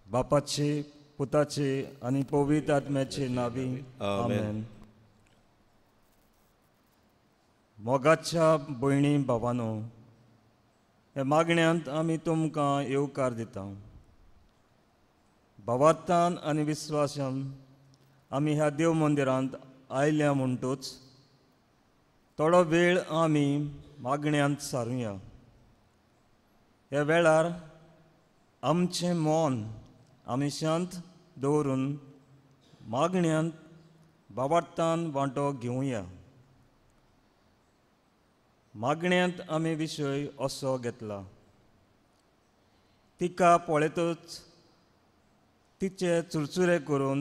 बापाचे, पुताचे आनी पवित्र आत्म्याचे नावी आमेन. मोगाच्या भयणी भावानो, ह्या मागण्यांत आमी तुमकां येवकार दिता. भावार्थान आनी विस्वासान आमी ह्या देव मंदिरांत आयल्या म्हणटूच थोडो वेळ आमी मागण्यांत सारुया. ह्या वेळार आमचें मन आमी शांत दवरून मागण्यांत भावार्थान वांटो घेवया. मागण्यांत आमी विशय असो घेतला, तिका पळयतच तिचे चुरचुरे करून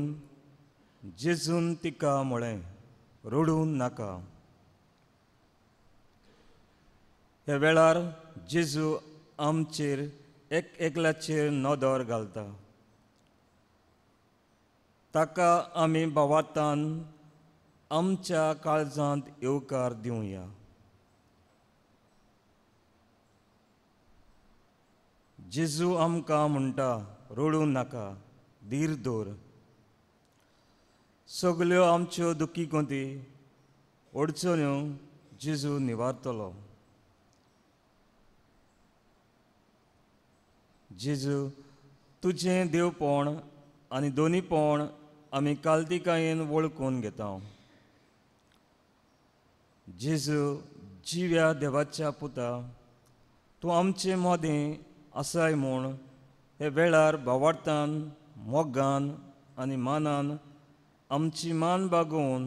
जेजून तिका म्हळें, रडूं नाका. ह्या वेळार जेजू आमचेर एक एकल्याचेर नदर घालता. ताका आमी भावार्थान आमच्या काळजांत येवकार दिवया. जेजू आमकां म्हणटा, रडूं नाका, धीर दवर. सगल्यो आमच्यो दुखी गोंती अडचण्यो जेजू निवारतलो. जेजू, तुजें देवपण आनी दोनीपण आमी कालतिकायेन वळखून घेता. जेजू, जिव्या देवाच्या पुता, तूं आमचे मदें आसाय म्हूण हे वेळार भावार्थान, मोगान आनी मानान आमची मान बागोवन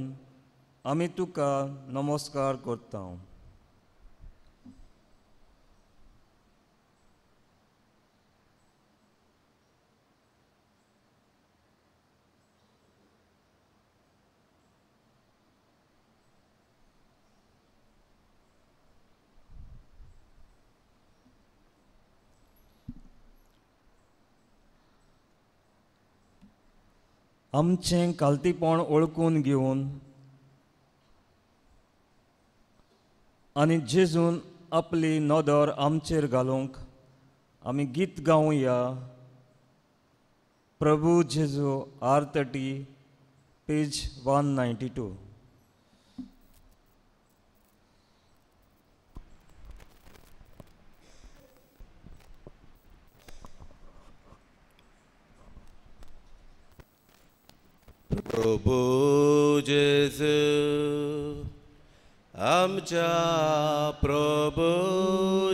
आमी तुका नमस्कार करता. आमचें कालतीपण ओळखून घेवन आनी जेजून आपली नदर आमचेर घालूंक आमी गीत गावया. प्रभू जेजू, R30, page 192. प्रभू जेजू आमच्या, प्रभू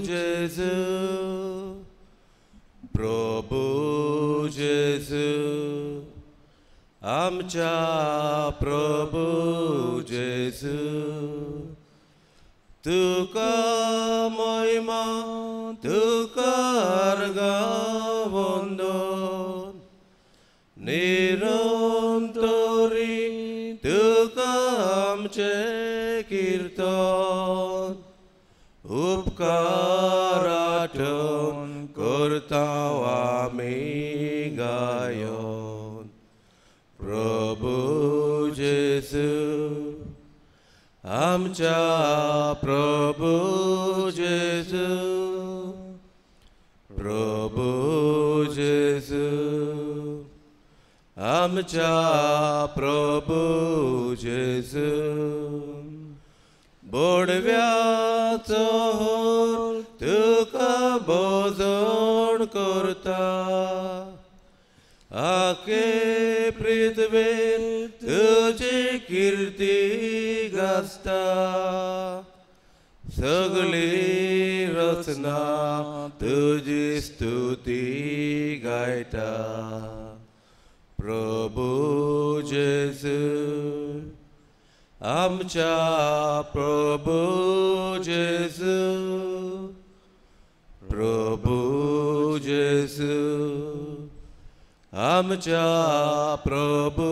जेजू, प्रभू जेजू आमच्या, प्रभू जेजू, तुका महिमा, तुका अर्घां वंदन, निरंतरी तुका आमचें कीर्तन, उपकार आठवण करता आमी गायन. प्रभू जेजू आमच्या, प्रभू जेजू, प्रभू जेजू आमच्या, प्रभू जेजू, बोडव्याचो होर तुका भोजन करता, आखे पृथ्वेर तुजी किर्ती गाजता, सगळी रचना तुजी स्तुती गायता. प्रभू जेजू आमच्या, प्रभू जेजू, प्रभू जेजू आमच्या, प्रभू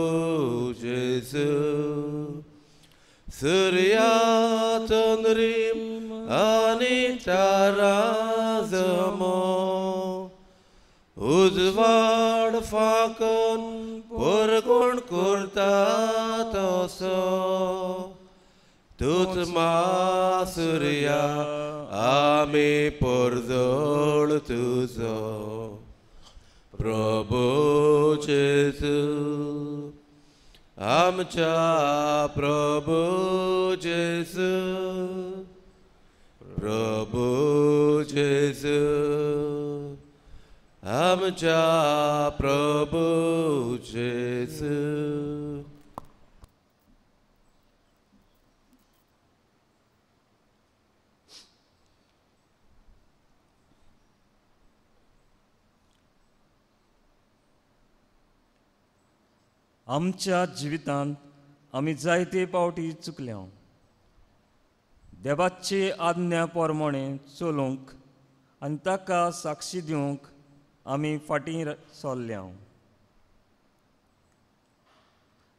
जेजू, सुर्या चंद्रीम आनी तारा जमो, उजवाड फांकन परगण करता तसो, तूच मा सुर्या आमी परजळ तुजो. प्रभू जेजू आमच्या प्रभू जेजू प्रभू जेजू आमच्या प्रभू जेजू. आमच्या जिवितांत आमी जायते पावटी चुकल्या. देवाची आज्ञा प्रमाणे चलूंक आनी ताका साक्षी दिवंक आमी फाटीं सरल्या.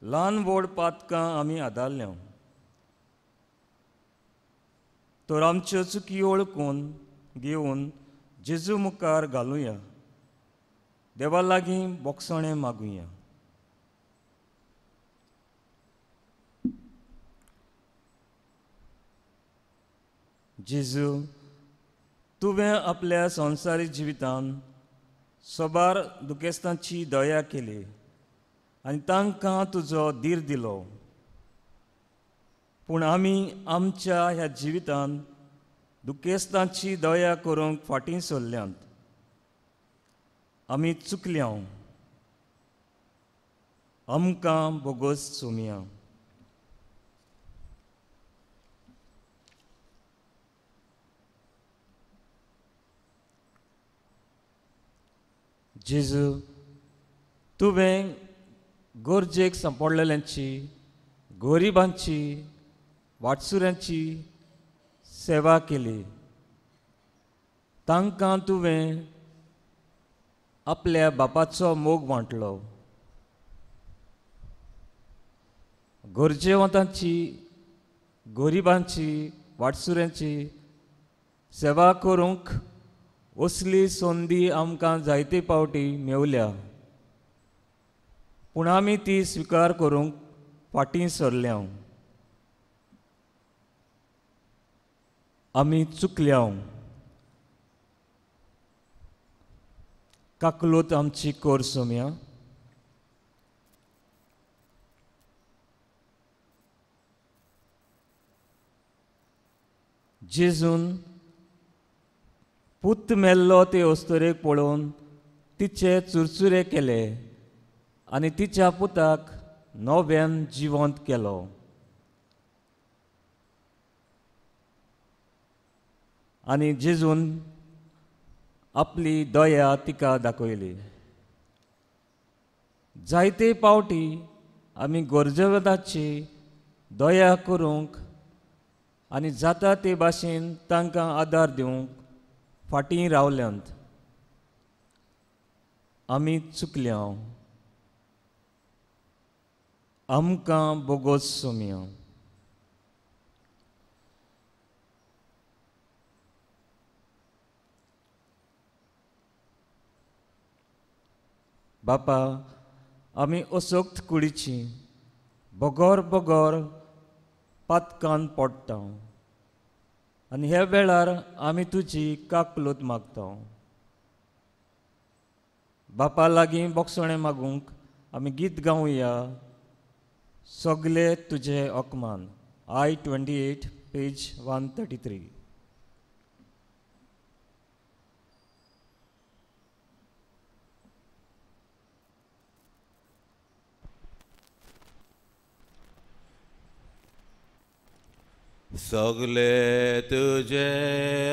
ल्हान व्हड पातकां आमी आदारल्या. तर आमच्यो चुकी वळखून घेवन जेजू मुखार घालुया. देवा लागीं बोगसणें मागुया. जेजू, तुवें आपल्या संवसारीक जिवितान सोबार दुखेस्तांची दया केली आनी तांकां तुजो धीर दिलो. पूण आमी आमच्या ह्या जिवितान दुखेस्तांची दया करूंक फाटीं सरल्यांत. आमी चुकल्या. आमकां बोगोस सोमया. जेजू, तुवें गरजेक सांपडलेल्यांची, गरिबांची, वाटसुऱ्यांची सेवा केली. तांकां तुवें आपल्या बापाचो मोग वांटलो. गरजेवंतांची, गरिबांची, वाटसुऱ्यांची सेवा करूंक असली संदी आमकां जायते पावटी मेवल्या. पूण आमी ती स्विकार करूंक फाटीं सरल्या. आमी चुकल्या. काकलूत आमची कर सोम्या. जेजून पूत मेल्लो ते अस्तुरेक पळोवन तिचे चुरचुरे केले आनी तिच्या पुताक नव्यान जिवंत केलो. आनी जेजून आपली दया तिका दाखयली. जायते पावटी आमी गरजेवंताची दया करूंक आनी जाता ते भाशेन तांकां आदार दिवंक फाटीं रावल्यांत. आमी चुकल्या. आमकां बोगोस सोमया. बापा, आमी असक्त कुडीची बगर बगर पातकान पडटा आनी ह्या वेळार आमी तुजी काकलूत मागता. बापा लागीं बोगसणें मागूंक आमी गीत गावया. सगले तुजे अकमान. I 28 page 133. सगले तुझे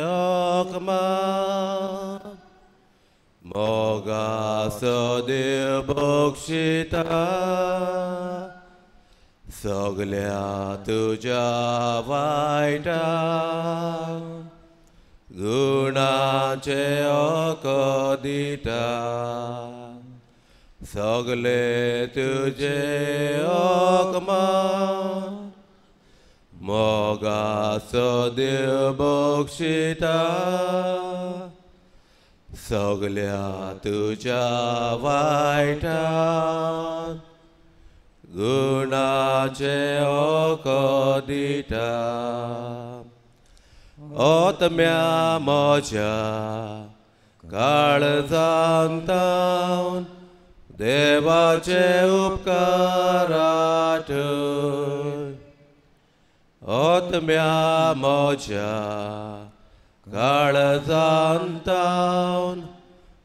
अकमान मोगा सदेव बक्षिता सगल्या तुझ्या वायटा गुणाचे अकदिता सगले तुझे अकमान मोगा सदेव बक्षिता सगल्या तुझ्या वायटा गुणाचे अकदिता आत्म्या म्हज्या काळजांतावन देवाचे उपकार आठय. आत्म्या म्हज्या काळजांतावन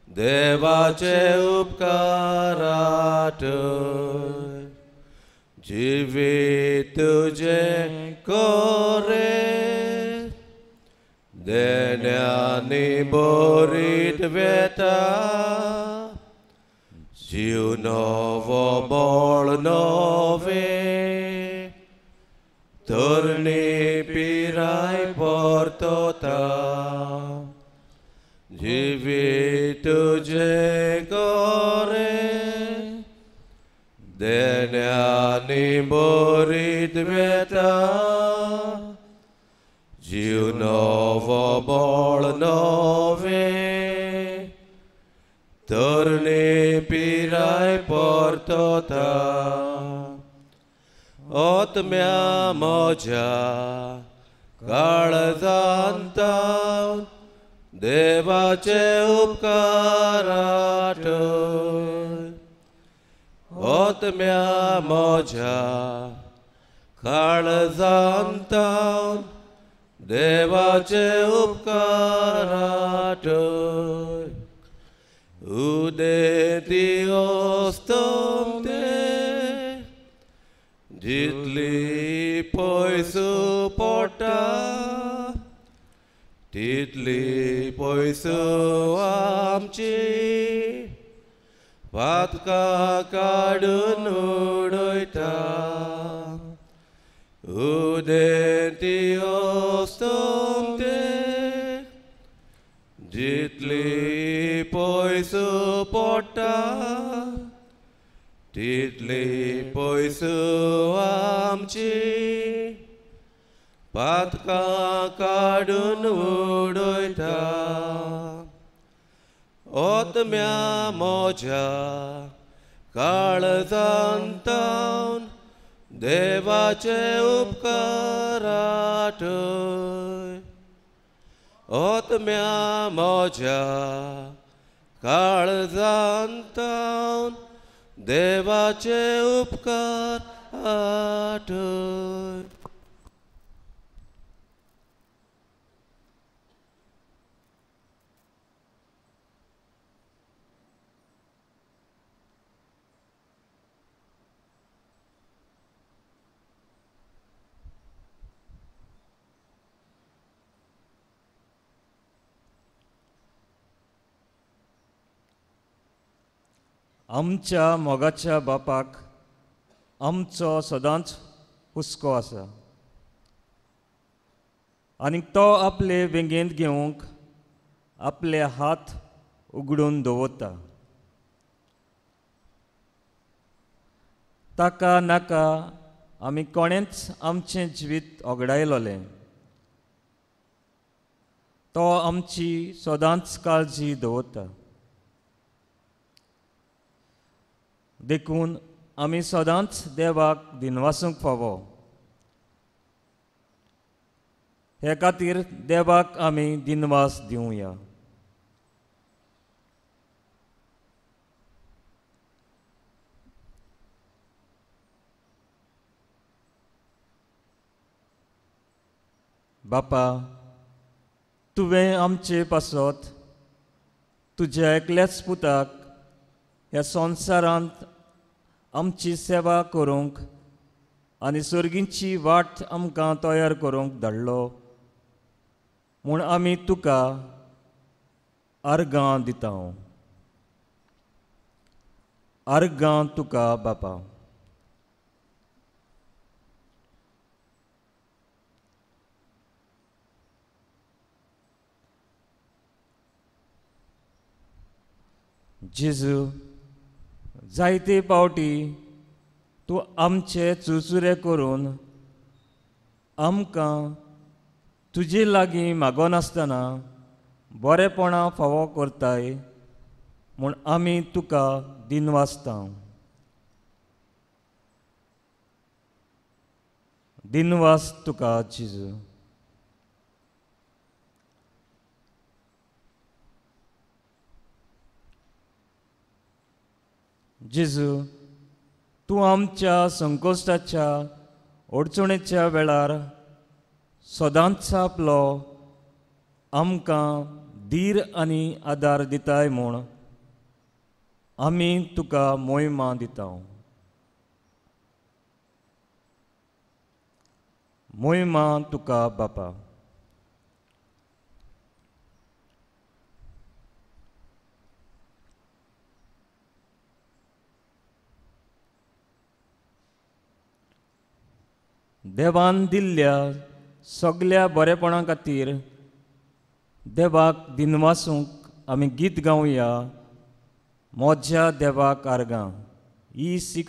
देवाचे उपकार आठय. जिवीत तुजें कोरे देण्यांनी बरीत वेता, जीव नवो बळ नवें, तरणी पिराय परतता. जिवीत तुजें कोरे देण्यांनी बरीत वेता, जीव नवो बळ नवें, तरणी पिराय परतता. आत्म्या म्हज्या काळजांतावन देवाचे उपकार आठय. आत्म्या म्हज्या काळजांतावन देवाचे उपकार आठय. उदेंती अस्तंते जितली पयस पडटा तितली पयस आमची पातकां काडून उडयता. उदेंती अस्तंते जितली पयस पडटा तितली पयस आमची पातकां काडून उडयता. आत्म्या म्हज्या काळजांतावन देवाचे उपकार आठय. आत्म्या म्हज्या काळजांतावन देवाचे उपकार आठय. आमच्या मोगाच्या बापाक आमचो सदांच हुस्को आसा आनी तो आपले वेंगेंत घेवंक आपले हात उगडून दवरता. ताका नाका आमी कोणेंच आमचें जिवीत ओगडायलोलें. तो आमची सदांच काळजी दवरता. देखून आमी सदांच देवाक दिनवासूंक फावो. हे खातीर देवाक आमी दिनवास दिवया. बापा, तुवें आमचे पासत तुज्या एकल्याच पुताक ह्या संवसारांत आमची सेवा करूंक आनी सर्गींची वाट आमकां तयार करूंक धाडलो म्हूण आमी तुका अर्गां दिता. अर्गां तुका बापा. जेजू, जायते पावटी तूं आमचे चुरचुरे करून आमकां तुजे लागीं मागोनासतना बरेपणां फावो करताय म्हूण आमी तुका दिनवासता. दिनवास तुका जेजू. जेजू, तूं आमच्या संकश्टाच्या अडचणेच्या वेळार सदांच आपलो आमकां धीर आनी आदार दिताय म्हूण आमी तुका मोहिमा दिता. मोहिमा तुका बापा. देवान दिल्ल्या सगल्या बरेपणा खातीर देवाक दिनवासूंक आमी गीत गावया. म्हज्या देवाक आर्गां, E6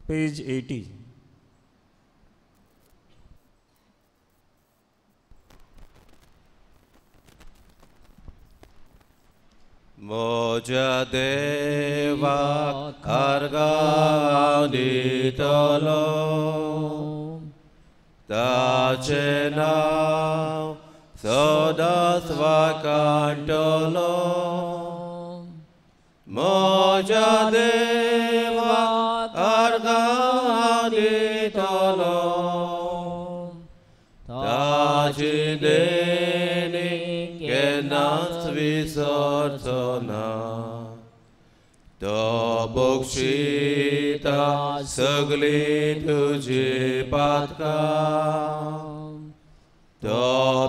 page 80. म्हज्या देवाक आर्गां दितलो, ताचें नांव सदांच वाखाणटलो. म्हज्या देवाक आर्गां दितलो, ताची देणी केन्नाच विसरचो ना. तो बक्षिता सगळीं तुजी पातकां, तो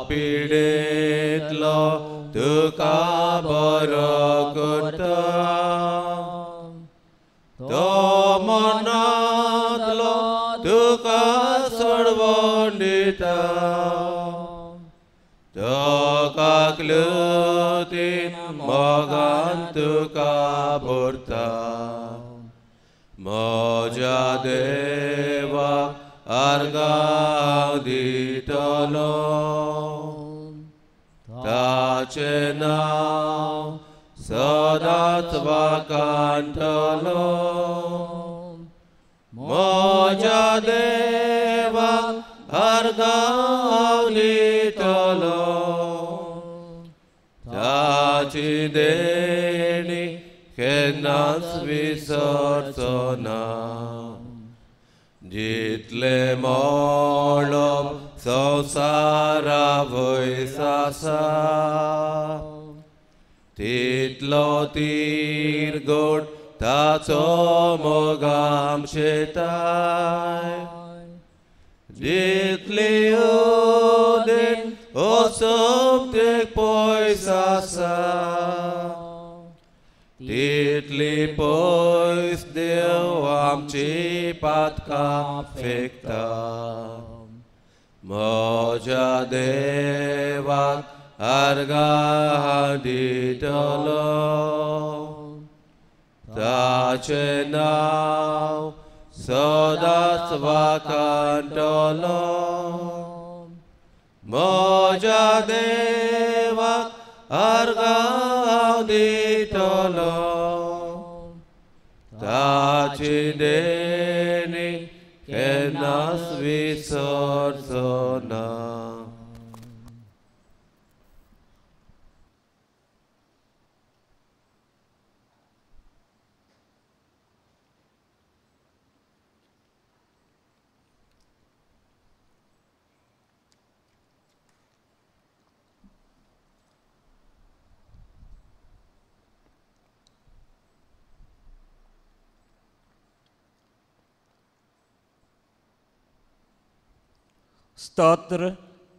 पिडेंतलो तुका बरो करता, तो मरणांतलो तुका सोडवण दिता, तो काकलुतीन मोगान तुका भरता. म्हज्या देवाक आर्गां दितलो, ताचें नांव सदांच वाखाणटलो. म्हज्या देवाक आर्गां दितलो, ताची देणी केन्नाच विसरचो ना. जितलें मळब संवसारा वयस आसा, तितलो तीर गोड ताचो मोग आमचेताय. जितली उदेंत असमतेक पयस आसा, तितली पयस देव आमची पातकां फेकता. म्हज्या देवाक आर्गां दितलो, ताचें नांव सदांच वाखाणटलो. म्हज्या देवाक आर्गां दितलो, ताची देणी केन्नाच विसरचो ना. स्तोत्र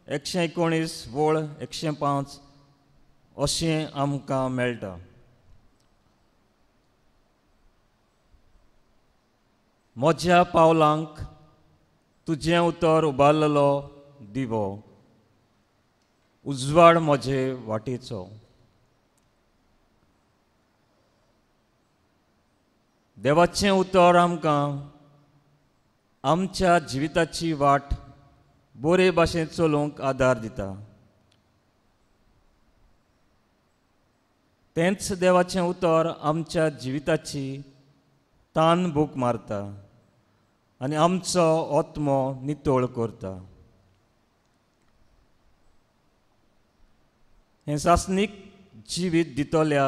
119 वळ 105 अशें आमकां मेळटा. म्हज्या पावलांक तुजें उतर उबारलेलो दिवो, उजवाड म्हजे वाटेचो. देवाचें उतर आमकां आमच्या जिविताची वाट बरे भाशेन चलोवंक आदार दिता. तेंच देवाचें उतर आमच्या जिविताची तान भूक मारता आनी आमचो आत्मो नितळ करता. हें सासणीक जिवीत दितल्या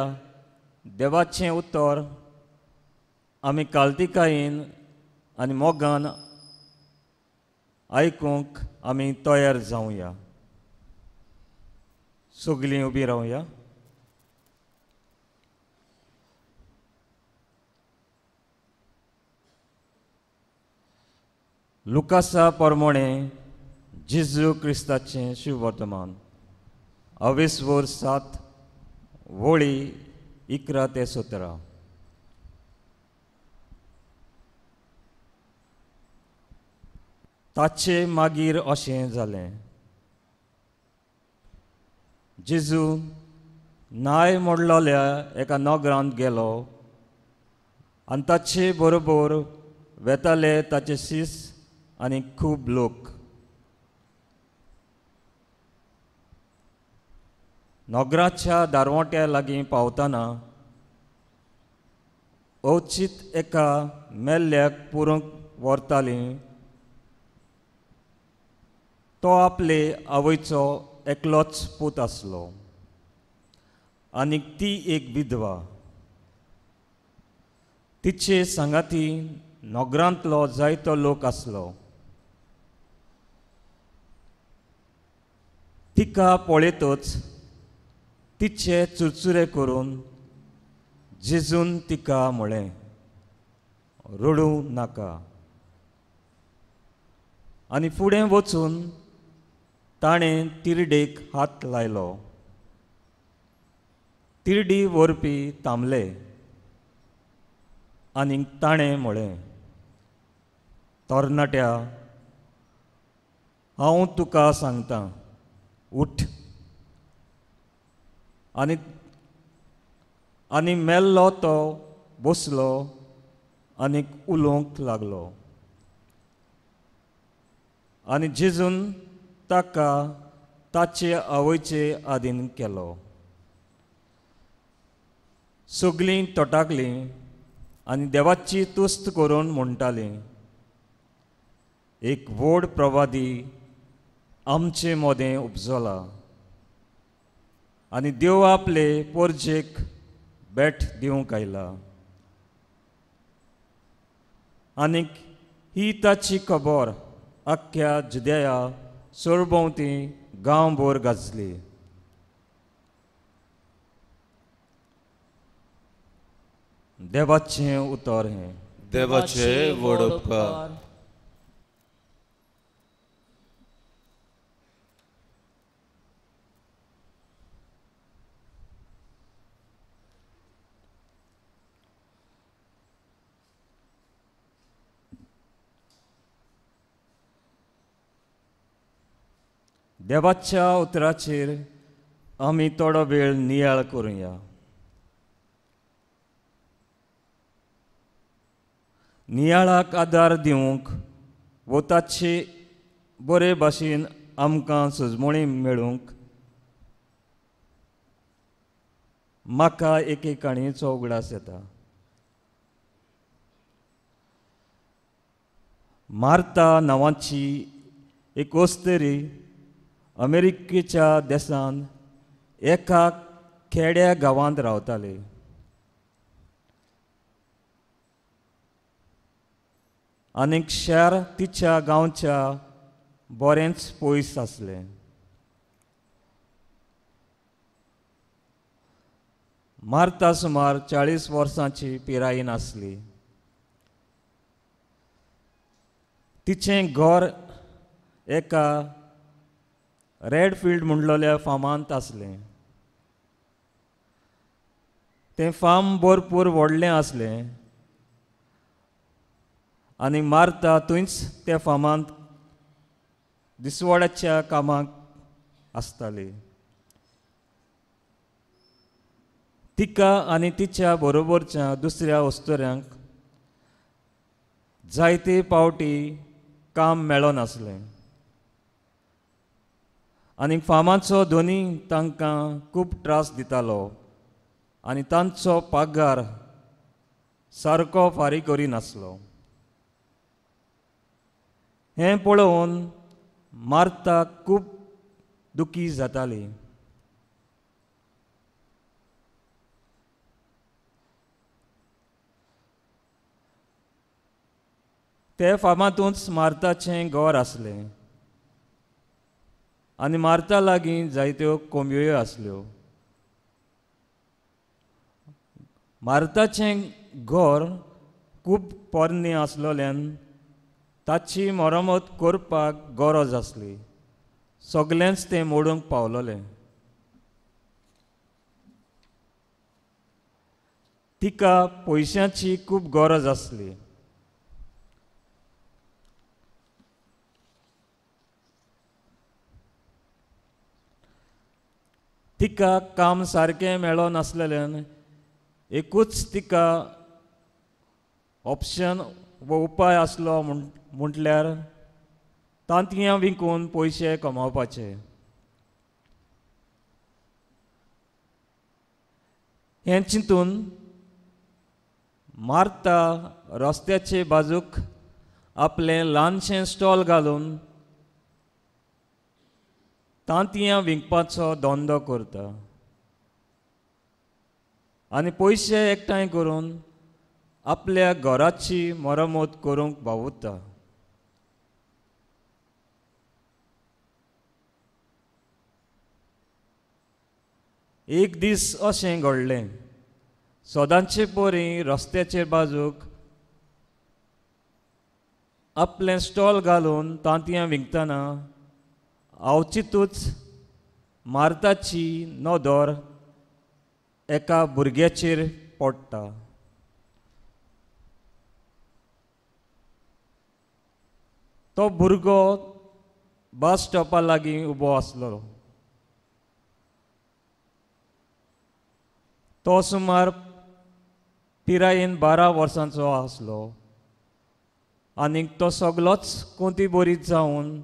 देवाचें उतर आमी काल्तिकायेन आनी मोगान आयकूंक आमी तयार जावया। सगळीं उबी रावया। लुकासा परमोणे जेजू क्रिस्ताचें शुभवर्तमान अवेसवर 7 वळी 11 ते 17। ताचे मागीर अशें जालें, जेजू नाय मोडलेल्या एका नगरांत गेलो आनी ताचे बरोबर वेताले ताचे शीस आनी खूब लोक। नगराच्या दारवंट्या लागीं पावतना अवचीत एका मेल्ल्याक पुरूंक व्हरतालीं। तो आपले आवयचो एकलोच पूत आसलो आनी ती एक विधवा। तिचे सांगाती नगरांतलो जायतो लोक आसलो। तिका पळयतच तिचे चुरचुरे करून जेजून तिका म्हळें, रडूं नाका। आनी फुडें वचून ताणें तिरडेक हात लायलो। तिरडी व्हरपी थांबले आनी ताणें म्हळें, तरणाट्या, हांव तुका सांगता, उठ। आनी आनी मेल्लो तो बसलो आनी उलोवंक लागलो। आनी जेजून ताका ताचे आवयचे आदीन केलो। सगळीं तटाकलीं आनी देवाची तुस्त करून म्हणटालीं, एक व्हड प्रवादी आमचे मदें उपजला आनी देव आपले पोरजेक भेट दिवंक आयला। आनीक ही ताची खबर आख्ख्या जुदेया सरभोंवती गांवभर गाजली। देवाचें उतर हें। देवाचें व्हड उपकार। देवाच्या उतराचेर आमी थोडो वेळ नियाळ करुया। नियाळाक आदार दिवंक वो ताचे बरे भाशेन आमकां सुजमणी मेळूंक म्हाका एके काणयेचो उगडास येता। मार्ता नांवाची एक अस्तरी अमेरिकेच्या देशांत एका खेड्या गांवांत रावताले। आनीक शार तिच्या गांवच्या बरेंच पयस आसलें। मार्ता सुमार 40 वर्सांची पिरायेन आसली। तिचें घर एका रेडफिल्ड म्हणलेल्या फार्मांत आसलें। तें फार्म भरपूर व्हडलें आसलें आनी मार्ता थंयच त्या फार्मांत दिसवाड्याच्या कामाक आसताली। तिका आनी तिच्या बरोबरच्या दुसऱ्या अस्तुऱ्यांक जायते पावटी काम मेळनासलें आनी फार्माचो धनी तांकां खूब त्रास दितालो आनी तांचो पगार सारको फारीक करिनासलो। हें पळोवन मार्ता खूब दुखी जाताली। ते फार्मांतूच मार्ताचें घर आसलें आनी मार्ता लागीं जायत्यो कोंबयो आसल्यो. मार्ताचें घर खूब पोरणें आसलोल्यान ताची मरम्मत करपाक गरज आसली. सगळेंच तें मोडूंक पावलोलें. तिका पयशांची खूब गरज आसली. तिका काम सारकें मेळनासलेल्यान एकूच तिका ऑप्शन वो उपाय आसलो म्हटल्यार तांतयां विकून पयशे कमावपाचे. हें चिंतून मार्ता रस्त्याचे बाजूक आपलें ल्हानशें स्टॉल घालून तांतयां विकपाचो धंदो करता आनी पयशे एकठांय करून आपल्या घराची मरम्मत करूंक वावुरता. एक दीस अशें घडलें. सदांचे परी रस्त्याचे बाजूक आपलें स्टॉल घालून तांतयां विकतना अवचितूच मार्ताची नदर एका भुरग्याचेर पडटा. तो भुरगो बस स्टॉपा लागीं उबो आसलो. तो सुमार पिरायेन 12 वर्सांचो आसलो आनी तो सगलोच कोंती बरी जावन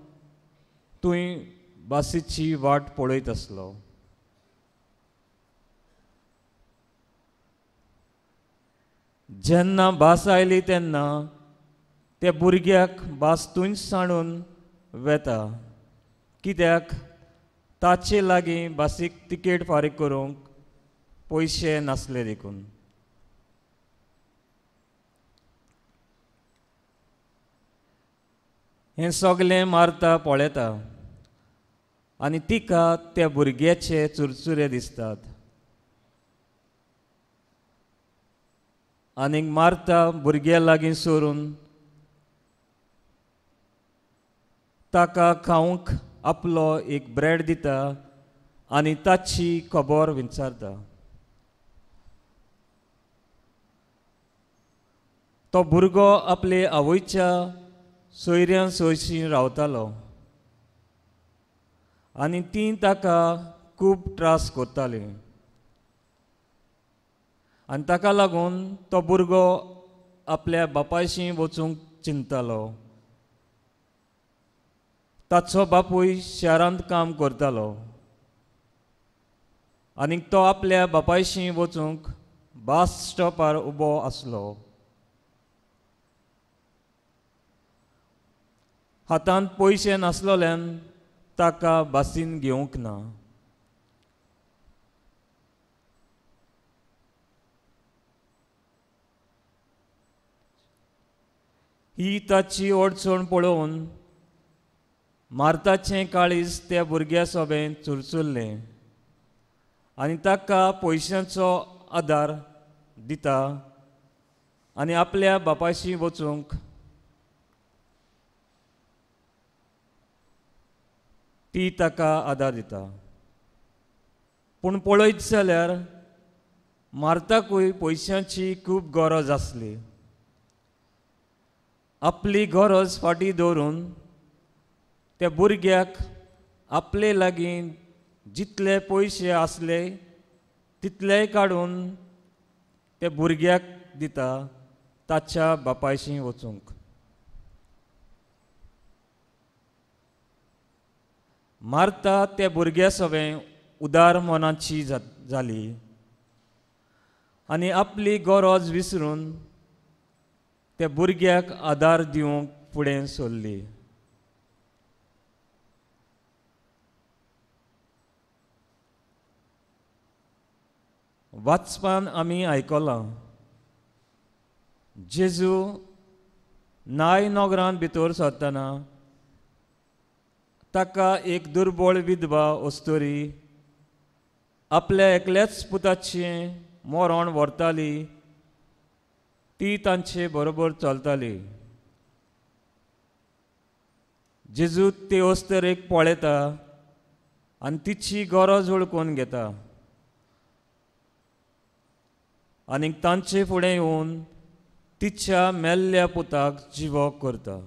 थंय बसीची वाट पळयत आसलो. जेन्ना बस आयली तेन्ना त्या भुरग्याक बस थंयच सांडून वेता, कित्याक ताचे लागीं बसीक तिकेट फारीक करूंक पयशे नासले देखून. हें सगळें मार्ता पळयता आनी तिका त्या भुरग्याचे चुरचुरे दिसतात आनी मार्ता भुरग्या लागीं सरून ताका खावंक आपलो एक ब्रेड दिता आनी ताची खबर विचारता. तो भुरगो आपले आवयच्या सोयऱ्यां सोयशी रावतालो आनी तीं ताका खूब त्रास करतालीं आनी ताका लागून तो भुरगो आपल्या बापायशी वचूंक चिंततालो. ताचो बापूय शारांत काम करतालो आनी तो आपल्या बापायशी वचूंक बस स्टॉपार उबो आसलो. हातांत पयशे नासलोल्यान ताका बसीन घेवंक ना. ही ताची अडचण पळोवन मार्ताचें काळीज त्या भुरग्या सोबें चुरचुरलें आनी ताका पयशांचो आदार दिता आनी आपल्या बापायशी वचूंक ती ताका आदार दिता. पूण पळयत जाल्यार मार्ताकूय पयशांची खूब गरज आसली. आपली गरज फाटीं दवरून त्या भुरग्याक आपले लागीं जितले पयशे आसले तितलेय काडून त्या भुरग्याक दिता ताच्या बापायशी वचूंक. मार्ता त्या भुरग्या सवें उदार मनाची जाली आनी आपली गरज विसरून त्या भुरग्याक आदार दिवंक फुडें सरली. वाचपान आमी आयकलां, जेजू नाय नगरांत भितर सरतना ताका एक दुर्बळ विधवा अस्तुरी आपल्या एकल्याच पुताचें मरण व्हरताली, ती तांचे बरोबर चलताली. जेजू ते अस्तुरेक पळयता आनी तिची गरज वळखून घेता आनी तांचे फुडें येवन तिच्या मेल्ल्या पुताक जिवो करता.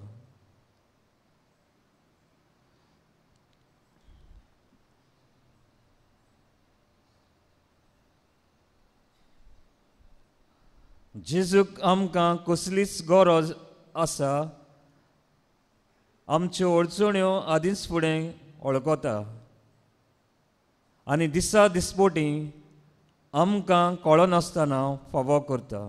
जेजूक आमकां कसलीच गरज आसा आमच्यो अडचण्यो आदींच फुडें वळखता आनी दिसा दिसपोटी आमकां कळनासतना फावो करता.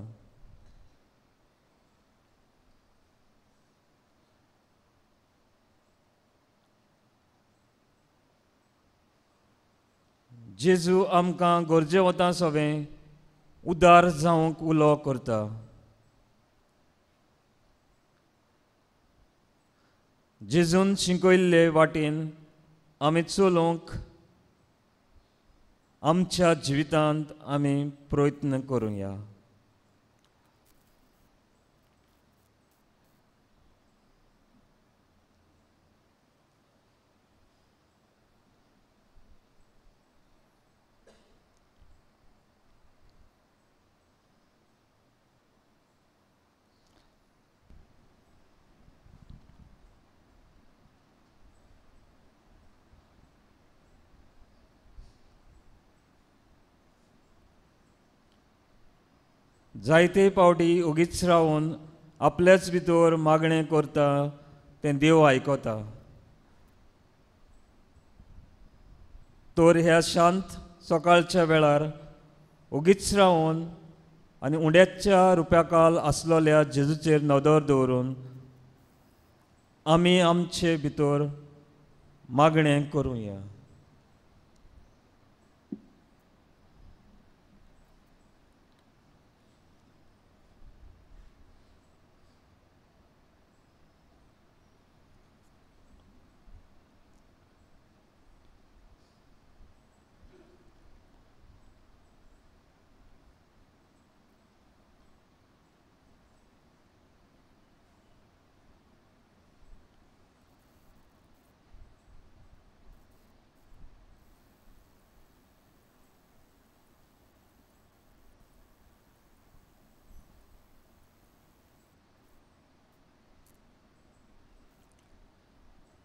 जेजू आमकां गरजेवंतां सवें उदार जावंक उलो करता. जेजून शिकयल्ले वाटेन आमी चलूंक आमच्या जिवितांत आमी प्रयत्न करुया. जायते पावटी ओगीच रावन आपल्याच भितर मागणें करता तें देव आयकता. तर ह्या शांत सकाळच्या वेळार ओगीच रावन आनी उंड्याच्या रुप्याकाल आसलेल्या जेजूचेर नदर दवरून आमी आमचे भितर मागणें करुया.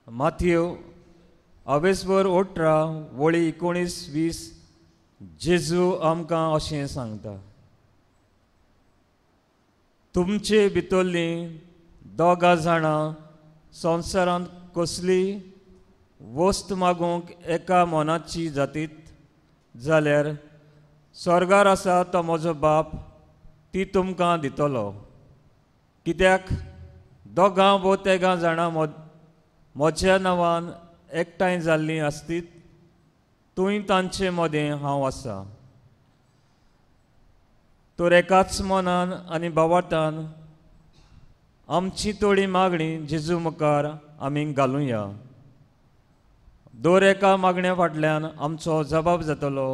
माथ्यो अवेसवर 18 वळी 19-20 जेजू आमकां अशें सांगता, तुमचे भितरलीं दोगां जाणां संवसारांत कसली वस्त मागूंक एका मनाची जातीत जाल्यार स्वर्गार आसा तो म्हजो बाप ती तुमकां दितलो. कित्याक दोगां वो तेगां जाणां म्हज्या नांवान एकठांय जाल्लीं आसतीत थंय तांचे मदें हांव आसा. तर एकाच मनान आनी भावार्थान आमची थोडी मागणी जेजू मुखार आमी घालुया. दर एका मागण्या फाटल्यान आमचो जबाब जातलो,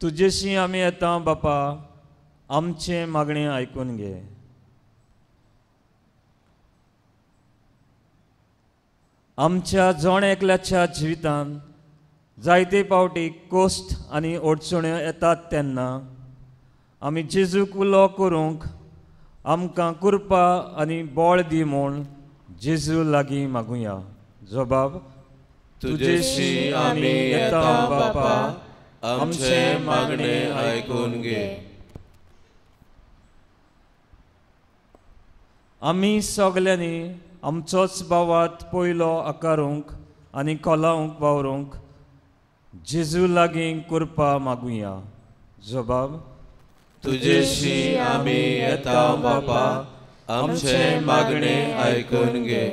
तुजेशी आमी येता बापा, आमचें मागणें आयकून घे. आमच्या जण एकल्याच्या जिवितांत जायते पावटी कोश्ट आनी अडचण्यो येतात तेन्ना आमी जेजूक उलो करूंक आमकां कृपा आनी बळ दी म्हूण जेजू लागीं मागुया. जबाब, तुजेशी आमी येता बापा, आमचें मागणें आयकून घे. आमी सगल्यांनी आमचोच भावात पयलो आकारूंक आनी कोलावंक वावरूंक जेजू लागीं कृपा मागुया. जबाब, तुजेशी आमी येता बापा, आमचें मागणें आयकून घे.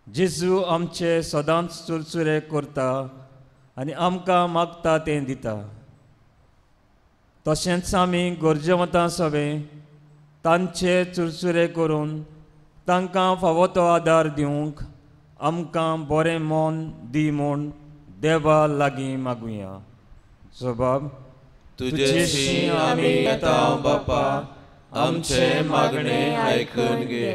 जेजू आमचे सदांच चुरचुरे करता आनी आमकां मागता तें दिता. तशेंच आमी गरजेवंतां सवें तांचे चुरचुरे करून तांकां फावो तो आदार दिवंक आमकां बरें मन दी म्हूण देवा लागीं मागुया. जबाब तुजेशी आमी येता बापा, आमचे मागणे आयकून घे.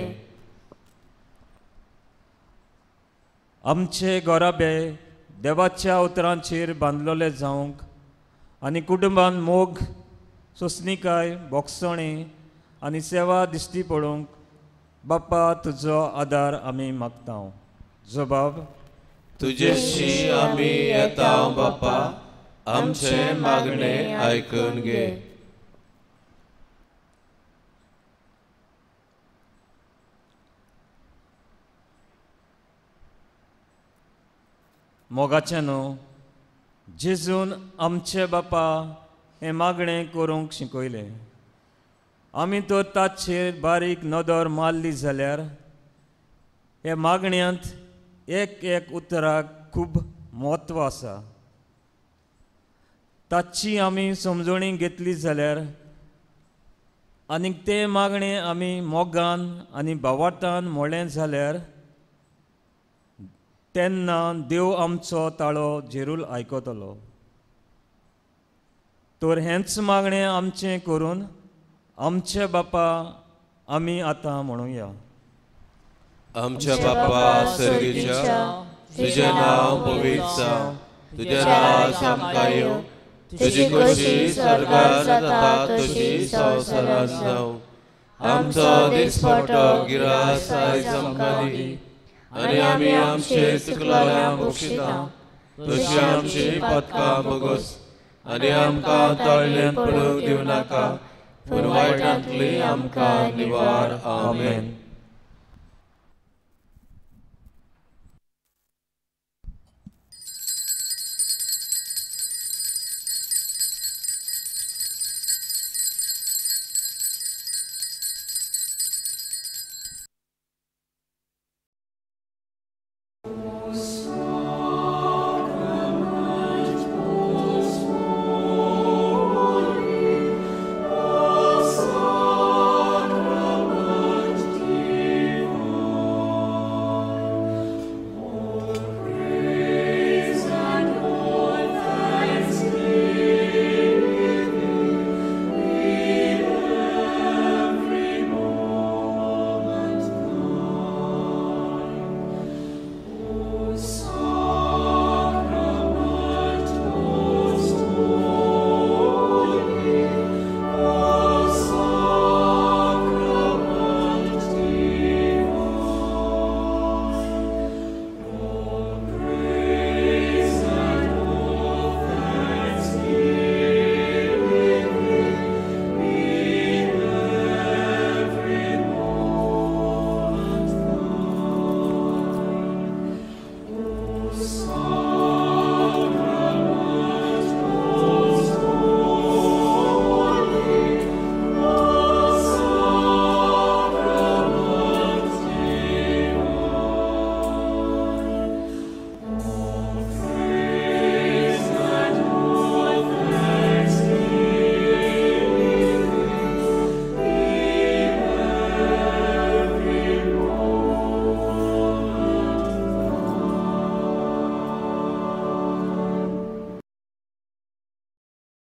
आमचे घराबे देवाच्या उतरांचेर बांदलेले जावंक आनी कुटुंबान मोग, सोंसणीकाय, बोगसणी आनी सेवा दिश्टी पडूंक बापा तुजो आदार आमी मागता. जबाब तुजेशी आमी येता बापा, आमचे मागणे आयकून घे. मोगाचें न्हू जेजून आमचे बापा हें मागणें करूंक शिकयलें. आमी तर ताचेर बारीक नदर मारली जाल्यार ह्या मागण्यांत एक एक उतराक खूब म्हत्व आसा. ताची आमी समजणी घेतली जाल्यार आनीक तें मागणें आमी मोगान आनी भावार्थान म्हणलें जाल्यार तेन्ना देव आमचो ताळो जेरूल आयकतलो. तर हेंच मागणें आमचें करून आमचे बापा आमी आतां म्हणुया. आमच्या बापा सर्गीच्या, तुजें नांव पवित्र जावं, तुजें राज आमकां येवं, तुजी खोशी स्वर्गार जाता तशी संवसारांत जावं. आमचो दिसपट्टो गिरास आयज आमकां दी आनी आमी आमचे चुकलां बक्षिता तशी आमची पदकां भोगोस आनी आमकां तळण्यान पडूंक दिवं नाका, पूण वायटांतली आमकां निवार. आमेन.